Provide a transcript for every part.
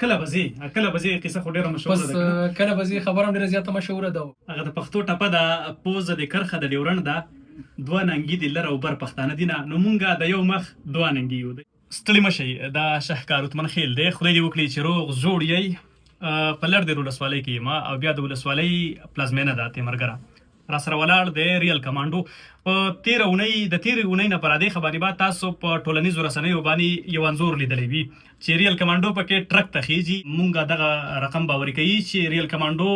کله به ځې، کله به ځې قصه خو ډېره مشهوره بس ده کنه. کله به ځې خبره هم ډېره زیاته مشهوره ده. هغه د پښتو ټپه ده، پوزه د کرښه د ډیورنډ ده، دوه ننګي دي لر او بر پښتانه دي نه، نو مونږه د یو مخ دوه ننګي یو. ستړي مه شئ، دا شهکار عثمان خیل دی، خدای دې وکړي چې روغ جوړ یئ. په لړ دیر ولسوالۍ کې یم او بیا د ولسوالۍ پلازمېنه ده تیمرګره. را سره ولاړ دی ریل کمانډو. په تېره اونۍ، د تېرې اونۍ نه په رادې خبرې به تاسو په ټولنیزو رسنیو باندې یو انځور لیدلی وي چې ریل کمانډو پکې ټرک ته خېژي. مونږ دغه رقم باوري کوي چې ریل کمانډو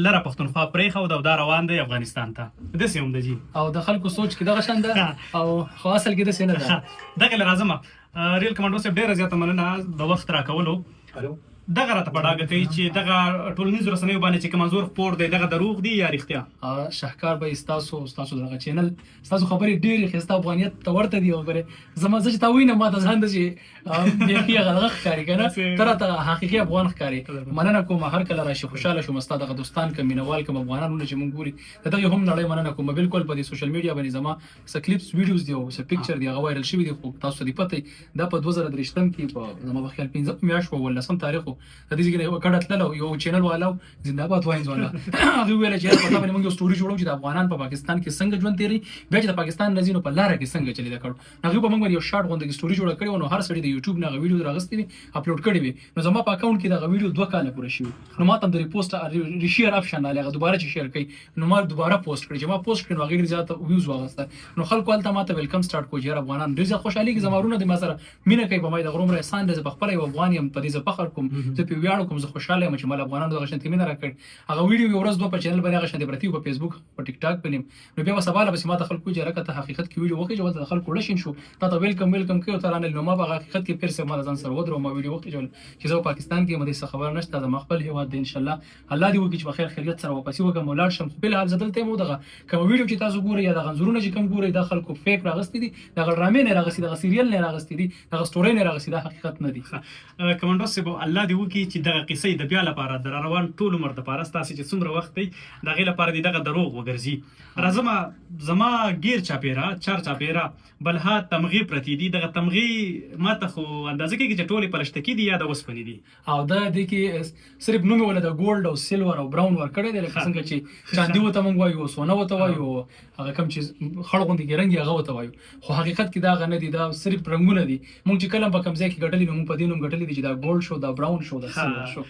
لره پښتونخوا پرېښود او دا روان دی افغانستان ته. داسې هم ده جي. او د خلکو سوچ کې دغه شان ده او خو اصل کې داسې نه ده. دغه له راځم. ریل کمانډو صاحب، ډېره زیاته مننه د وخت راکولو. دغه راته په ډاګه کوي چې دغه ټولنیزو رسنیو باندې چې کوم انځور خپور دی، دغه دروغ دی یا رښتیا؟ شهکار به ستاسو دغه چینل، ستاسو خبرې ډېرې ښایسته افغانیت ته ورته دي او ګورې زما زه چې تا وینم ما ته ځان داسې بیخي هغه دغه ښکاري که نه، ته راته حقیقي افغان ښکارې. مننه کوم، هر کله راشي خوشحاله شوم. ستا دغه دوستان کوم، مینهوال کوم، افغانان وروڼه چې مونږ ګوري، د دغې هم نړۍ مننه کوم. بالکل په دې سوشل میډیا باندې زما څه کلیپس ویډیوز دي او څه پکچر دي، هغه وایرل شوي دي. خو تاسو ته دې پته وي، دا په 2023 کې په زما په خیال 5 میاشت وه، 17 تاریخ و، د دې ځای نه یوه کډه تلله او یو چینل والا و، زنده‌باد واینز والا، هغه ویل چې یاره په تا باندې موږ یو سټوري جوړو چې د افغانان په پاکستان کې څنګه ژوند تېروي، بیا چې د پاکستان نه ځي نو په لاره کې څنګه چلي دا کړو. هغوی په موږ باندې یو شارټ غوندې کې سټوري جوړه کړې وه. نو هر سړي د یوټیوب نه هغه ویډیو راغستې وي، اپلوډ کړې وي. نو زما په اکاونټ کې دغه ویډیو 2 کاله پوره شوي، نو ما ته هم د ریپوسټ ریشیر اپشن راغلی، هغه دوباره چې شیر کوي نو ما دوباره پوسټ کړی. چې ما پوسټ کړی نو هغې ډېر زیات ویوز واغسته. نو خلکو هلته ما ته ویلکم سټارټ کړو چې یاره افغانان ډېر زیات خوشحالېږي، زما وروڼه دې ما سره مینه کوي، په ما یې د غرو احسان دی. زه په خپله یو افغان یم، په دې زه فخر کوم، زه پرې ویاړ کوم، زه خوشحاله یم چې ما له افغانانو دغه شانتې مینه راکړې. هغه ویډیو یو ورځ دوه په چینل باندې هغه شانتې پرتې وي، په فیسبوک په ټیک ټاک باندې. نو بیا به سبا له پسې ما ته خلکو وویل چې هلکه ته حقیقت کې ویډیو وخېژه، هلته د خلکو ړه شین شو، تا ته ویلکم ویلکم کوي او ته رانه. نو ما په هغه حقیقت کې پیر صاحب ما له ځان سره ودرو، ما ویډیو وخېژول چې زه په پاکستان کې یم، دې څه خبره نشته، زما خپل هیواد دی، انشاءالله الله دې وکړي چې په خیر خیریت سره واپسې وکړم او لاړ شم. خو فلحال زه دلته یم. او دغه کومه ویډیو چې تاسو ګورئ یا دغه انځورونه چې کوم ګورئ، دا خلکو فیک راغستي دي، دغه ډرامې نه راغستي، دغه سیریل نه راغستي دي، دغه سټوري نه راغستي، دا حقیقت نه دي. کمانډو صاحب، الله دې وکړي چې دغه قصې د بیا لپاره د روان ټول عمر دپاره، ستاسې چې څومره وخت دی د هغې لپاره دې دغه دروغ وګرځي. راځم، زما ګیر چاپیره چار چاپیره بلها تمغې پرتې دي. دغه تمغې ماته خو اندازه کېږي چې ټولې پلشتکي دي یا د اوسپنې دي. او دا دې کې صرف نوم یې وله د ګولډ او سیلور او براون ورکړی دی، لکه څنګه چې چاندي ورته موږ وایو، سونه ورته وایو، هغه کوم چې خړ غوندې کې رنګ هغه ورته وایو، خو حقیقت کې دا هغه نه دي، دا صرف رنګونه دي. موږ چې کله په کوم ځای کې ګټلي نو موږ په دې نوم ګټلي دي چې دا ګولډ شو، دا براون شو، دا سیلور شو.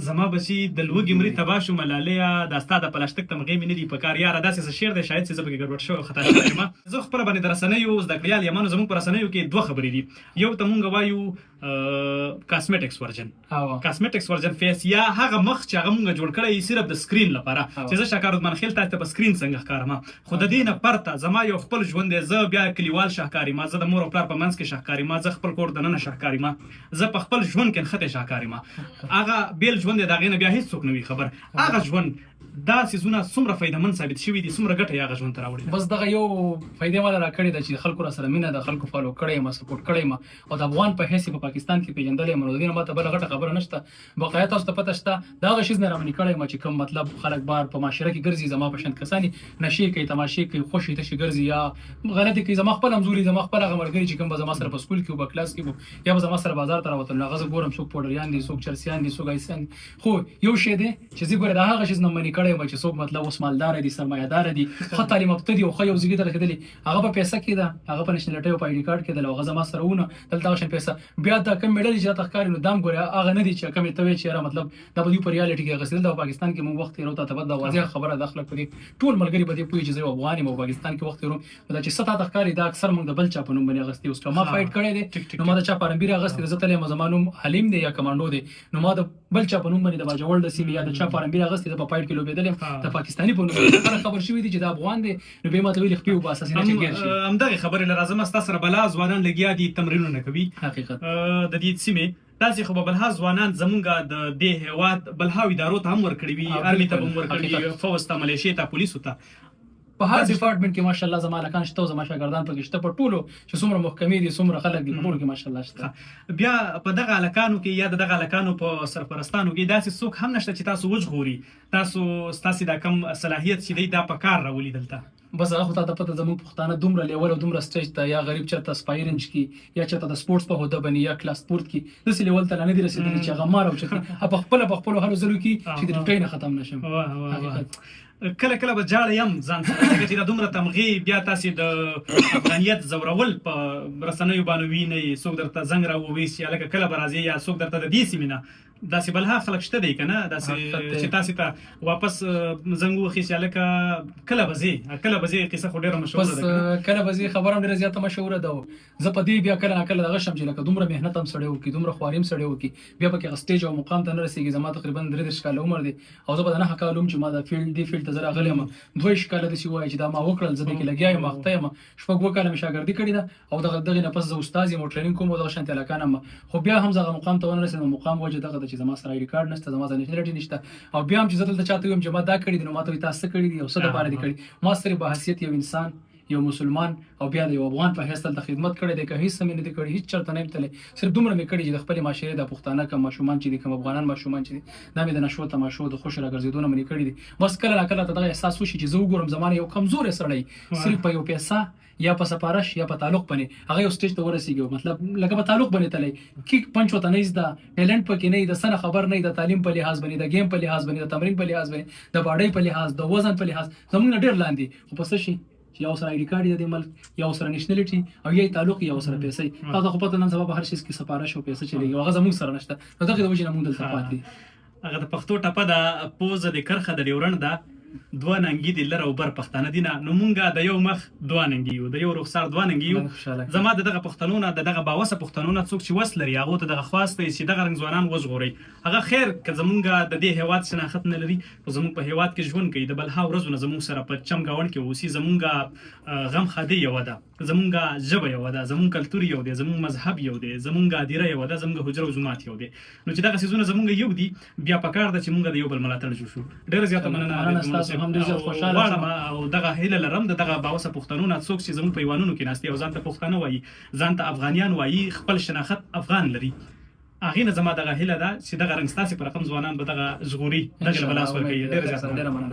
زما بچي د لوږې مري تباه شو ملالیه، دا ستا د پلاشتک تمغې مې نه دي په کار. یاره داسې څه شعر دی، شاید چې زه پکې ګډوډ شوی او خطا شوی یم. زه خپله باندې د رسنیو زده کړیال یم. نو زموږ په رسنیو کې دوه خبرې دي، یو ته مونږ وایو کاسمیټکس ورژن، کاسمیټکس ورژن فیس، یا هغه مخ چې هغه مونږ جوړ کړی صرف د سکرین لپاره چې زه شهکار عثمان خیل تاسو ته په سکرین څنګه ښکارم. خو د دې نه پرته زما یو خپل ژوند دی. زه بیا کلیوال شهکار یم، زه د مور او پلار په منځ کې شهکار یم، زه خپل کور دننه شهکار یم، زه په خپل ژوند کې نښتی شهکار یم. هغه بیل ژوند دی، د هغې نه بیا هیڅ څوک نه وي خبر. هغه ژوند دا څیزونه څومره فایدهمند ثابت شوي دي، څومره ګټه یې هغه ژوند ته راوړې ده؟ بس دغه یو فایده ماله راکړې ده چې خلکو را سره مینه ده، خلکو فالو کړی یم، سپورټ کړی یم او د افغان په حیث په پاکستان کې پېژندلی یم. نو د دې نه ماته بله غټه خبره نشته. بقایا تاسو ته پته شته، دا هغه شیز نه رامنې کړی یم چې کوم مطلب خلک بار په معاشره کې ګرځي، زما په شان کسان نشې کوي، تماشې کوي، خوشې تشې ګرځي یا غلطې کوي. زما خپل همزولي، زما خپل هغه ملګري چې کوم به زما سره په سکول کې و، په کلاس کې وو، یا به زما سره بازار ته راوتل، هغه زه ګورم څوک پوډریان دي، څوک چرسیان دي، څوک ایسیان دي. خو یو شی دی چې زه ګوره د هغه شیز نه منې کړی یم چې څوک مطلب اوس مالدار دي، سرمایهدار دي، ښه تعلیم یافته دي او ښه یو ځای ته رسېدلي، هغه په پیسه کې ده، هغه په نشنلټۍ او په آی ډي کارت کې ده، هغه زما سره ونه دلته هغه شان پیسه بیا دا کوم میډل چې راته ښکاري نو دام ګوره هغه نه دي چې کومې ته وایې چې یاره مطلب دا به دوی په ریالټي کې اخیستل. دا په پاکستان کې موږ وخت تېرو، تا ته دا واضح خبره ده، خلک په دې ټول ملګري په دې پوه چې زه یو افغان یم او پاکستان کې وخت تېروم. نو دا چې څه تاته ښکاري دا اکثر موږ د بل چا په نوم باندې اخیستي. اوس که ما فایټ کړی دی نو ما د چا په رنبیر اخیستی دی، زه تللی یم، زما نوم حلیم دی یا کمانډو دی، نو ما د بل چا په نوم باندې د باجوړ د سیمې یا د چا په رنبیر اخیستی، زه په فایټ کې لوبېدلی یم د پاکستاني په نوم. خلک خبر شوي دي چې دا افغان دی، نو بیا ماته ویلي خپې وباسه سینه چې ګیر شي. همدغې خبرې له راځم، ستا سره بلا ځوانان لګیا دي، تمرینونه کوي. حقیقت د دې سیمې داسې خو به بلها ځوانان زمونږ د دې هیواد بلها ادارو ته هم ورکړي وي، ارمي ته به هم ورکړي وي، فوځ ته، ملیشې ته، پولیسو ته. په هر ډپارټمنټ کې ماشاءالله زما هلکان شته او زما شاګردان پکې شته، په ټولو چې څومره محکمې دي، څومره خلک دي، په ټولو کې ماشاءالله شته. بیا په دغه هلکانو کې یا د دغه هلکانو په سرپرستانو کې داسې څوک هم نشته چې تاسو وژغوري، تاسو ستاسې دا کم صلاحیت چې دی دا په کار راولي دلته؟ بس هغه خو تاته پته زموږ پښتانه دومره لیول او دومره سټیج ته یا غریب چرته سپایرنج کی یا چرته د سپورتس په هده بنی یا کلاس پورت کی داسې لیول ته لا نه دي رسیدلي چې هغه ما راوچت کړي په خپله په خپلو هلو ځلو کی چې د ډیوټۍ نه ختم نه شم. حقیقت. کله کله به جاړه یم ځان سره ځکه چې دا دومره تمغې بیا تاسې د افغانیت ځورول په رسنیو باندې وینئ، څوک درته زنګ راوویسي هلکه کله به راځې یا څوک درته د دې سیمې نه داسې بلها خلک شته دی کنه داسې چې تاسو ته واپس زنګ وخی چې لکه کله به ځې کله به ځې قصه خو ډیره مشهوره ده بس کله به ځې خبره ډیره زیاته مشهوره ده. زه په دې بیا کله ناکله دغه شم چې لکه دومره محنت هم سړی وکړي، دومره خواري هم سړی وکړي، بیا پکې هغه سټیج او مقام ته نه رسیږي. زما تقریبا 33 کاله عمر دی او زه به د 9 کالو وم چې ما دا فیلډ دې فیلډ ته زه راغلی یم. 22 کاله داسې ووایه چې دا ما وکړل، زه دې کې لګیا یم، اخته یم. 6 7 کاله مې شاګردي کړې ده او دغه دغې نه پس زه استاد یم او ټریننګ کوم او دغه شانتې هلکان هم. خو بیا هم زه هغه مقام ته ونه رسېدم. مقام وجه دغه ده چې زما سره آی ډي کارډ نشته، زما سره نېشنلټي نشته او بیا هم چې زه دلته چاته ووایم چې ما دا کړي دي نو ماته وایي تا څه کړي دي او څه دپاره دې کړي. ما صرف به حیثیت یو انسان، یو مسلمان او بیا د یو افغان په حیث دلته خدمت کړی دی. که هیڅ څه مې نه دي کړي، هیڅ چرته نه یم تللی، صرف دومره مې کړي چې د خپلې معاشرې دا پښتانه کوم ماشومان چې دي، کوم افغانان ماشومان چې دي، دا مې د نشو تماشو د خوشو راګرځېدو نه منې کړي دي. بس کله ناکله راته دغه احساس وشي چې زه وګورم زما نه یو کمزوری سړی صرف په یو پیسه یا په سفارش یا په تعلق باندې هغه یو سټیج ته ورسیږي، مطلب لکه په تعلق باندې تللی، کیک پنچ ورته نه زده، ټیلنټ پکې نه، د څه نه خبر نه، د تعلیم په لحاظ باندې، د ګیم په لحاظ باندې، د تمرین په لحاظ باندې، د باډۍ په لحاظ، د وزن په لحاظ زمونږ نه ډیر لاندې، خو په څه شي چې یو سره آی ډي کارت د ملک، یو سره نېشنلټي او یا تعلق، یو سره پیسې. تاسو خو پته نن سبا په هر شي کې سفارش او پیسې چلیږي، هغه زمونږ سره نشته، نو دغه د وجې نه مونږ دلته پاتې. هغه د پښتو ټپه ده، پوزه د کرښه د ډیورنډ ده، دوه ننګي دي لر او بر پښتانه دي نه، نو مونږه د یو مخ دوه ننګي یو، د یو رخسار دوه ننګي یو. زما د دغه پښتنو نه، د دغه باوسه پښتنو نه څوک چې وس لري هغو ته دغه خواست دی چې دغه رنګ ځوانان وژغورئ. هغه خیر که زمونږ د دې هیواد شناخت نه لري خو زمونږ په هیواد کې ژوند کوي، د بلها ورځو نه زمونږ سره په چم ګاونډ کې اوسي. زمونږ غم ښادي یوه ده، زمونږ ژبه یوه ده، زمونږ کلتور یو دی، زمونږ مذهب یو دی، زمونږ ادیره یوه ده، زمونږ حجره او جومات یو دی. نو چې دغه څیزونه زمونږ یو دي بیا پکار ده چې مونږ د یو بل ملاتړ جوړ شو. ډیره زیاته مننه، غواړم او دغه هیله لرم د دغه باوسه پښتنو نه څوک چې زمونږ په ایوانونو کې ناست دي او ځان ته پښتانه وایي، ځان ته افغانیان وایي، خپل شناخت افغان لري، هغې نه زما دغه هیله ده چې دغه رنګ ستاسې په رقم ځوانان به دغه ژغوري، دغې له به لاس ورکوي. ډېره زیاته مننه.